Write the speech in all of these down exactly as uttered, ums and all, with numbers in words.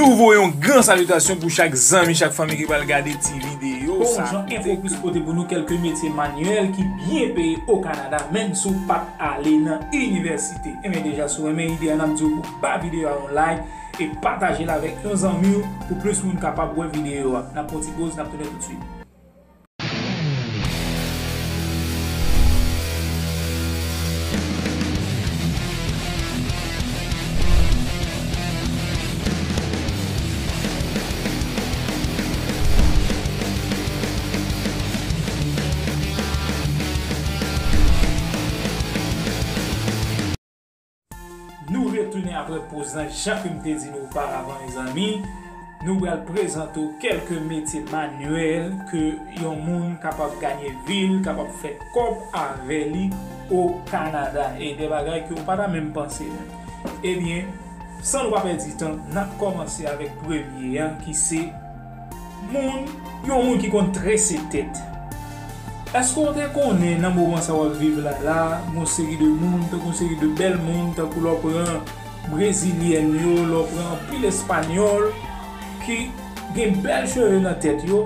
Nou voye yon gran salitasyon pou chak zanmi, chak fanmi ki pral gade ti videyo sa. Bonjou, Info Plus pote pou nou kèlke metye manyèl ki byen peye o Kanada, menm si w pa t ale nan inivèsite. Ebyen deja, si w renmen ide a, n ap di w pou ba videyo a yon like e pataje l avèk yon zanmi w pou plis moun kapab wè videyo a. N ap pran yon ti poz, n ap tounen toutswit. Nou retounen apre poz lan, jan ke m te di nou oparavan, mezanmi. Nou pral prezante w kèlke metye manyèl ke yon moun kapab ganye vi l, kapab fè kòb avè li o Kanada. E de bagay ke w pa ta menm panse menm. Ebyen, san nou pa pèdi tan, n ap kòmanse avèk premye a, ki se moun, yon moun ki konn trese tèt. Èske w te konnen nan moman sa w ap viv la la, gon seri de moun, tankou yon seri de bèl moun, tankou lè w pran brezilyèn yo, lè w pran anpil espanyòl ki gen bèl cheve nan tèt yo,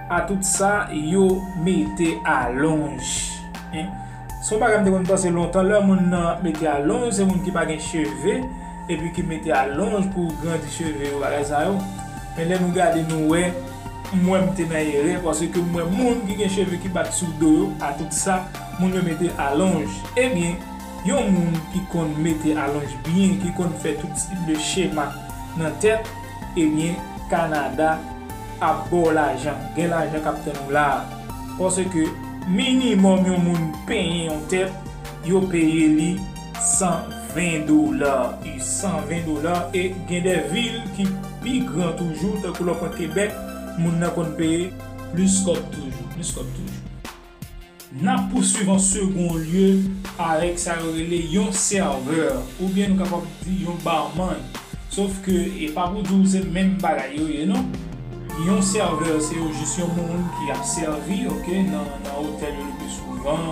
a tout sa, yo mete alonj. Hein? Se yon bagay m te konn panse lontan, lè moun nan mete alonj, se moun ki pa gen cheve, epi ki mete alonj pou grandi cheve yo, bagay sa yo. Men lè nou gade, nou wè, m wè m te nan erè, paske m wè moun ki gen cheve ki bat sou do yo, a tout sa, moun yo mete alonj. Ebyen, yon moun ki konn mete alonj byen, ki konn fè tout stil de chema nan tèt, ebyen, Kanada ap ba w lajan. Gen lajan k ap tann ou la a. Paske minimòm yon moun penyen yon tèt, yo peye li san ven dola. Wi, san ven dola. E gen de vil ki pi gran toujou, tankou lè w pran Kebèk, moun nan konn peye plis kòb toujou, plis kòb toujou. N ap pouswiv an segon lye avèk sa yo rele yon sèvè, oubyen nou kapab di yon barman. Sof ke e pa pou di w se menm bagay yo ye, non. Yon sèvè, se yo jis yon moun ki ap sèvi, oke, nan, nan otèl yo le pi souvan,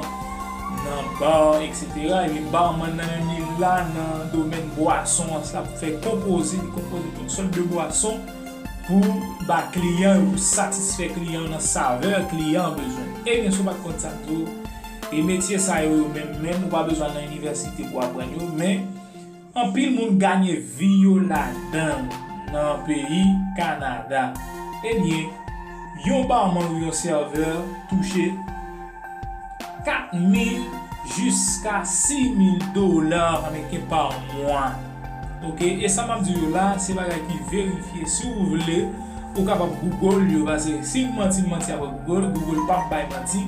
nan ba, etsetera. Epi barman nan menm li la nan domèn bwason an, sa ap fè konpoze, li konpoze tout sòt de bwason pou ba kliyan yo, pou satisfè kliyan yo nan savè kliyan an bezwen. Ebyen, si w pa t konn sa m di w, e metye sa yo, yo menm, menm ou pa bezwen al nan inivèsite pou aprann yo, men anpil moun ganye vi yo ladan l nan peyi Kanada. Ebyen, yon barman ou yon sèvè touche kat mil jiska sis mil dola ameriken pa mwa. Oke, e sa m ap di yo la, se bagay ki verifye. Si w vle, ou kapab Google yo, paske si m manti, m manti apre Google, Google p ap bay manti.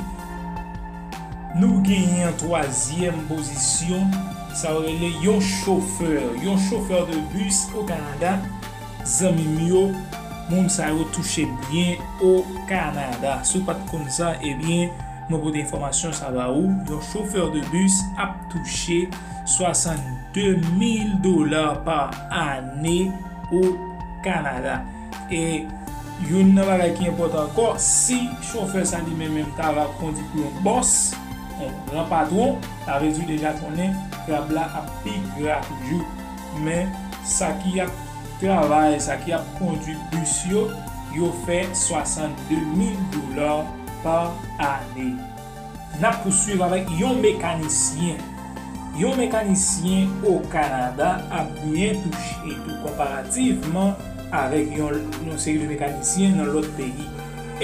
Nou genyen an twazyèm pozisyon, sa yo rele yon chofè. Yon chofè de bis o Kanada, zanmi m yo, moun sa yo touche byen o Kanada. Si w pa t konn sa, ebyen, mwen pote enfòmasyon sa ba ou. Yon chofè de bis ap touche swasannde mil dola pa ane o Kanada. E youn nan bagay ki enpòtan ankò, si chofè sa li menm menm ta va kondi pou yon bòs, yon gran patwon, sa vle di w deja konnen krab la ap pi gra toujou. Men sa ki ap travay, sa ki ap kondui bis yo, yo fè swasannde mil dola pa ane. N ap pouswiv avèk yon mekanisyen. Yon mekanisyen o Kanada ap byen touche tou konparativman avèk yon, yon seri de mekanisyen nan lòt peyi.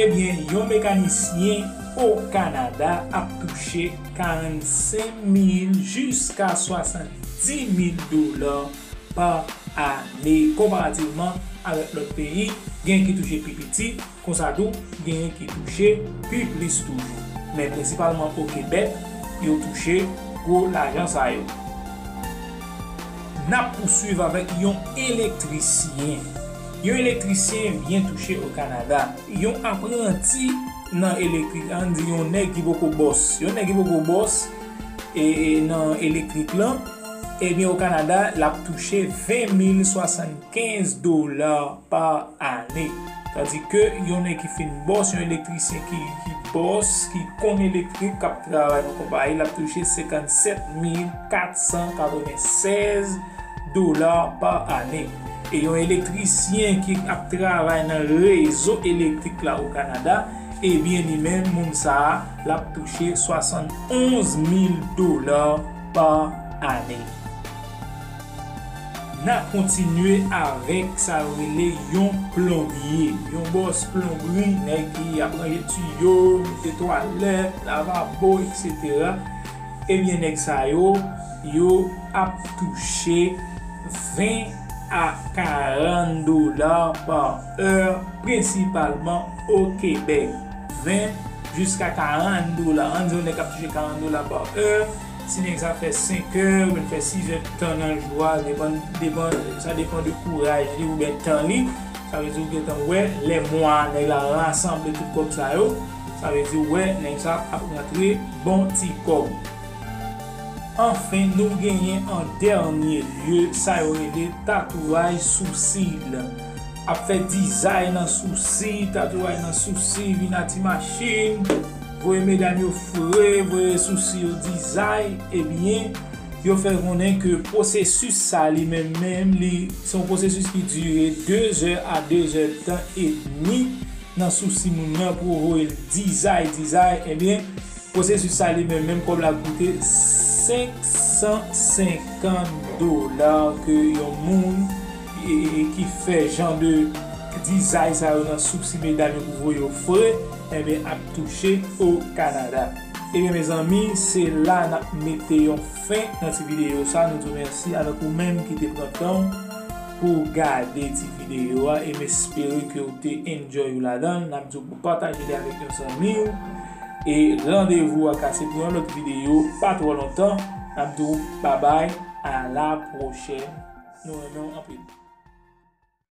Ebyen, yon mekanisyen o Kanada ap touche karannsenk mil jiska swasanndis mil dola pa ane konparativman avèk lòt peyi. Gen ki touche pi piti, konsa tou, genyen ki touche pi plis toujou. Men prensipalman o Kebèk, yo touche gwo lajan sa yo. N ap pouswiv avèk yon elektrisyen. Yon elektrisyen byen touche o Kanada. Yon apranti nan elektrik, ann di yon nèg ki poko bòs. Yon nèg ki poko bòs e, e nan elektrik lan, ebyen, o Kanada, l ap touche ven mil swasannkenz dola pa ane. Tandike yon nèg ki fin bòs, yon elektrisyen ki, ki bòs, ki konn elektrik, k ap travay nan konpayi, l ap touche senkannsèt mil katsan katrevennsèz dola pa ane. e yon elektrisyen ki ap travay nan rezo elektrik la o Kanada, ebyen, li menm, moun sa a, l ap touche swasannonz mil dola pa ane. N ap kontinye avèk sa yo rele yon plonbye, yon bòs plonbri, nèg ki ap ranje tiyo, mete twalèt, lavabo, etsetera. Ebyen, nèg sa yo, yo ap touche ven a karant dola pa è, prensipalman o Kebèk. Ven jiska karant dola. Ann di yon nèg k ap touche karant dola pa è, si nèg sa fè senk è, oubyen fè sis è tan nan jou a, depann, depann, sa depann de kouraj li oubyen tan li. Sa vle di ou gentan wè, lè mwa a, nèg la rasanble tout kòb sa yo, sa vle di ou wè, nèg sa ap rantre bon ti kòb. Anfen, nou genyen an dènye lye, sa yo rele tatouaj sousi. Ap fè dizay nan sousi, tatouaj nan sousi, vin a ti machin, voye medam yo fre, voye sousi yo dizay, ebyen, yo fè konnen ke pwosesis sa li menm menm, li se yon pwosesis ki dire de zè a de zè tan edmi nan sousi moun nan pou voye l dizay, dizay, ebyen, pwosesis sa li menm, menm kòb la koute senk san senkant dola ke yon moun e, e, ki fè jan de dizay sa yo nan sousi medam yo pou voye yo fre, ebyen, ap touche o Kanada. Ebyen, mezanmi, se la n ap mete yon fen nan ti videyo sa. Nou di w mèsi avèk ou menm ki te pran tan w pou w gade ti videyo a, e m espere ke w te enjoy ou ladan l. N ap di w pou pataje li avèk yon zanmi w. E randevou a kase pou yon lòt videyo pa twò lontan. N ap di w babay, a la pwochèn. Nou renmen w anpil.